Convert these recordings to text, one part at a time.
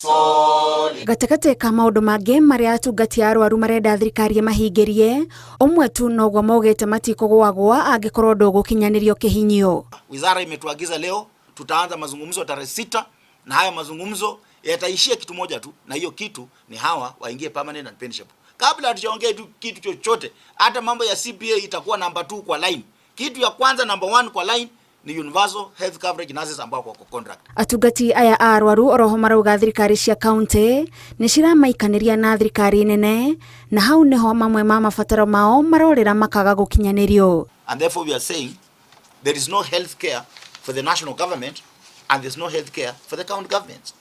Gatagatĩ ka maũndũ mangĩ marĩa atungati a arwaru marenda thirikari ĩmahingĩrie, ũmwe tu noguo maugĩte matikũgwagwa angĩkorwo ndũgũkinyanĩrio kĩhinyio. Wizara imetuagiza leo tutaanza mazungumzo tarehe 6 na haya mazungumzo yataishia kitu moja tu, na hiyo kitu ni hawa waingie permanent and pensionable. Kabla hatujaongea tu kitu chochote, hata mambo ya CBA itakuwa namba 2 kwa line. Kitu ya kwanza namba 1 kwa line ni universal health coverage nurses ambao wako contract. Atungati aya a arwaru oroho marauga thirikari cia kaunti nĩ ciramaikanĩria na thirikari nene na hau niho mamwe ma mabataro mao marorĩra makaga gũkinyanĩrio. And therefore we are saying there is no health care for the national government and there's no health care for the county governments.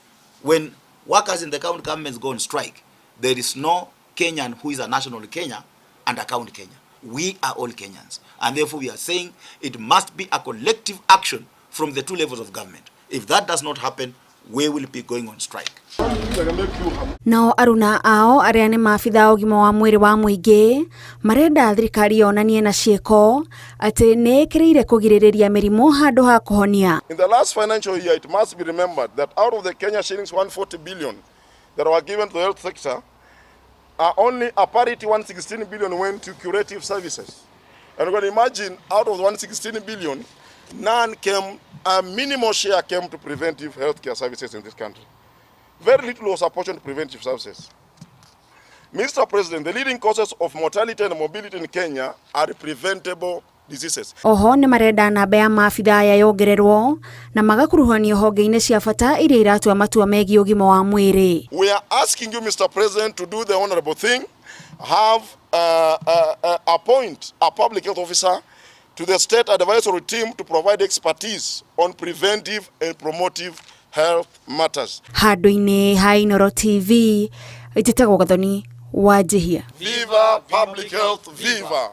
When workers in the county governments go on strike, there is no Kenyan who is a national Kenya and a county Kenya. We are all Kenyans. And therefore we are saying it must be a collective action from the two levels of government. If that does not happen, we will be going on strike. Nao aruna ao arĩa nĩ maabitha a ũgima wa mwĩrĩ wa mũingĩ marenda thirikari yonanie na ciĩko atĩ nĩ ĩkĩrĩire kũgirĩrĩria mĩrimũ handũ ha kũhonia. In the last financial year, it must be remembered that out of the Kenya shillings 140 billion that were given to the health sector, only a parity 116 billion went to curative services. And you can imagine, out of the 116 billion, none came, a minimal share came to preventive healthcare services in this country. Very little was apportioned to preventive services. Mr. President, the leading causes of mortality and morbidity in Kenya are preventable diseases. Oho nĩ marenda namba ya maabitha aya yongererwo na magakuruhanio honge-inĩ cia bata iria iratua matua megiĩ ũgima wa mwĩrĩ. We are asking you, Mr. President, to do the honorable thing, have appoint a public health officer to the state advisory team to provide expertise on preventive and promotive health matters. Handũ-inĩ ha Inooro TV, njĩtagwo Gathoni Wanjihia. Viva public health, viva!